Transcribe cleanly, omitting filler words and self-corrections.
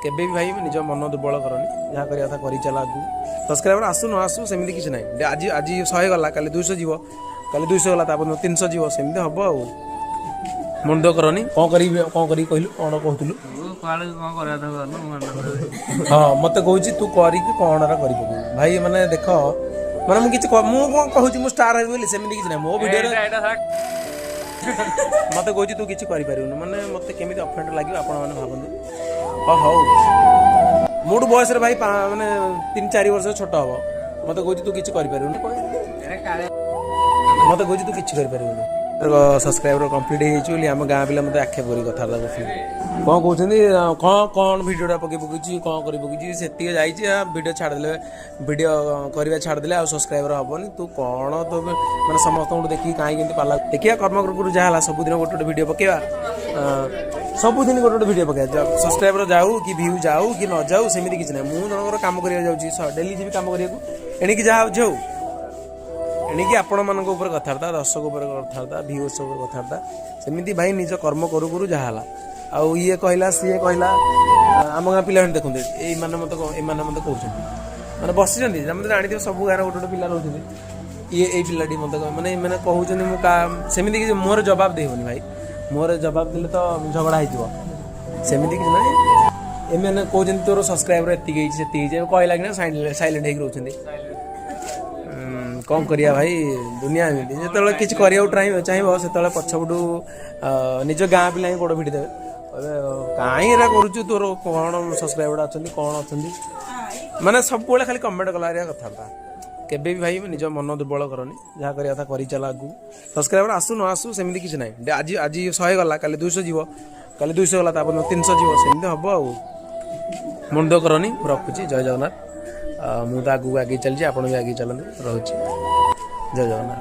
କେବେ ବି ଭାଇ ନିଜ ମନ ଦୁର୍ବଳ କରନି, ଯାହା କରିବା କଥା କରି ଚାଲ ଆଗକୁ। ସବସ୍କ୍ରାଇବର ଆସୁ ନ ଆସୁ ସେମିତି କିଛି ନାହିଁ। ଆଜି ଆଜି 100 ଗଲା, କାଲି 200 ଯିବ, କାଲି 200 ଗଲା, ତାପରେ 300 ଯିବ, ସେମିତି ହବ। ଆଉ ମନ ଦୁଃଖ କରନି। କ'ଣ କରିବି, କ'ଣ କରିବି କହିଲୁ? କ'ଣ କହୁଥିଲୁ? ତୁ କୁଆଡ଼େ କ'ଣ କରିବା କଥା କରନୁ, ମୁଁ ମନା କରିବି। ହଁ, ମତେ କହୁଛି ତୁ କରିକି କ'ଣଟା କରିପକବୁ। ଭାଇ ମାନେ ଦେଖ, ମାନେ ମୁଁ କିଛି ମୁଁ କ'ଣ କହୁଛି ମୁଁ ଷ୍ଟାର ହେବି ବୋଲି, ସେମିତି କିଛି ନାହିଁ। ମୋ ଭିଡ଼ିଓରେ ଏଇଟା ଏଇଟା ମତେ କହୁଛି ତୁ କିଛି କରିପାରିବୁନି। ମାନେ ମତେ କେମିତି ଅଫେଣ୍ଡ ଲାଗିବ ଆପଣମାନେ ଭାବନ୍ତୁ। ହଁ ହଉ, ମୋଠୁ ବୟସରେ ଭାଇ ମାନେ 3-4 ବର୍ଷ ଛୋଟ ହବ, ମତେ କହୁଛି ତୁ କିଛି କରିପାରିବୁନି। ଏଇଟା କାଳେ। ମତେ କହୁଛି ତୁ କିଛି କରିପାରିବୁନି, ସବସ୍କ୍ରାଇବର କମ୍ପ୍ଲିଟ୍ ହେଇଯାଇଛି ବୋଲି ଆମ ଗାଁ ପିଲା ମତେ ଆକ୍ଷେପ କରି କଥାବାର୍ତ୍ତା କରୁଛନ୍ତି। କ'ଣ କହୁଛନ୍ତି, କ'ଣ କ'ଣ ଭିଡ଼ିଓଟା ପକେଇ ପକେଇଛି, କ'ଣ କରି ପକେଇଛି, ସେତିକି ଯାଇଛି। ଭିଡ଼ିଓ ଛାଡ଼ିଦେଲେ, ଭିଡ଼ିଓ କରିବା ଛାଡ଼ିଦେଲେ ଆଉ ସବସ୍କ୍ରାଇବର ହବନି। ତୁ କ'ଣ ତୋ ମାନେ ସମସ୍ତଙ୍କଠୁ ଦେଖିକି କାହିଁକି ଏମିତି ପାଲା? ଦେଖିବା, କର୍ମ କରୁ ଯାହା ହେଲା। ସବୁଦିନ ଗୋଟେ ଗୋଟେ ଭିଡ଼ିଓ ପକେଇବା, ସବୁଦିନ ଗୋଟେ ଗୋଟେ ଭିଡ଼ିଓ ପକେଇବା। ସବସ୍କ୍ରାଇବର ଯାଉ କି ଭିଉ ଯାଉ କି ନ ଯାଉ, ସେମିତି କିଛି ନାହିଁ। ମୁଁ ଜଣଙ୍କର କାମ କରିବାକୁ ଯାଉଛି, ଡେଲି ଯିବି କାମ କରିବାକୁ। ଏଣିକି ଯାହା ହଉଛି ହଉ। ଏଣିକି ଆପଣମାନଙ୍କ ଉପରେ କଥାବାର୍ତ୍ତା, ଦର୍ଶକ ଉପରେ କଥାବାର୍ତ୍ତା, ଭିଉର୍ସ ଉପରେ କଥାବାର୍ତ୍ତା। ସେମିତି ଭାଇ ନିଜ କର୍ମ କରୁ କରୁ ଯାହା ହେଲା। ଆଉ ଇଏ କହିଲା, ସିଏ କହିଲା, ଆମ ଗାଁ ପିଲାମାନେ ଦେଖନ୍ତୁ, ଏଇମାନେ ମତେ କହୁଛନ୍ତି, ମାନେ ବସିଛନ୍ତି। ଆମେ ତ ଜାଣିଥିବ ସବୁ ଗାଁରେ ଗୋଟେ ଗୋଟେ ପିଲା ରହୁଛନ୍ତି। ଇଏ ଏଇ ପିଲାଟି ମତେ ମାନେ ଏମାନେ କହୁଛନ୍ତି, ମୁଁ କା ସେମିତି କିଛି ମୋର ଜବାବ ଦେଇହେବନି ଭାଇ। ମୋର ଜବାବ ଦେଲେ ତ ଝଗଡ଼ା ହେଇଯିବ। ସେମିତି କିଛି ନାହିଁ। ଏମାନେ କହୁଛନ୍ତି ତୋର ସବସ୍କ୍ରାଇବର ଏତିକି ହେଇଛି, ସେତିକି ହେଇଛି, କହିଲା କିନା ସାଇଲେଣ୍ଟ ହେଇକି ରହୁଛନ୍ତି। କ'ଣ କରିବା ଭାଇ, ଦୁନିଆ ଏମିତି। ଯେତେବେଳେ କିଛି କରିବାକୁ ଟ୍ରାଇ ଚାହିଁବ, ସେତେବେଳେ ପଛପଟୁ ନିଜ ଗାଁ ପିଲା ହିଁ ଗୋଡ଼ ଭିଡ଼ି ଦେବେ, କହିବେ କାହିଁ ଏରା କରୁଛୁ, ତୋର କ'ଣ ସବସ୍କ୍ରାଇବର ଅଛନ୍ତି, କ'ଣ ଅଛନ୍ତି। ମାନେ ସବୁବେଳେ ଖାଲି କମେଣ୍ଟ କଲା ଭଳିଆ କଥାବାର୍ତ୍ତା। କେବେ ବି ଭାଇ ନିଜ ମନ ଦୁର୍ବଳ କରନି, ଯାହା କରିବା କଥା କରି ଚାଲ ଆଗକୁ। ସବସ୍କ୍ରାଇବର ଆସୁ ନ ଆସୁ, ସେମିତି କିଛି ନାହିଁ। ଆଜି ଆଜି 100 ଗଲା, କାଲି 200 ଯିବ, କାଲି 200 ଗଲା, ତାପରେ 300 ଯିବ, ସେମିତି ହବ। ଆଉ ମନ ଦୁଃଖ କରନି। ମୁଁ ରଖୁଛି, ଜୟ ଜଗନ୍ନାଥ। ମୁଁ ତ ଆଗକୁ ଆଗେଇ ଚାଲିଛି, ଆପଣ ବି ଆଗେଇ ଚାଲନ୍ତୁ। ରହୁଛି, ଜୟ ଜଗନ୍ନାଥ।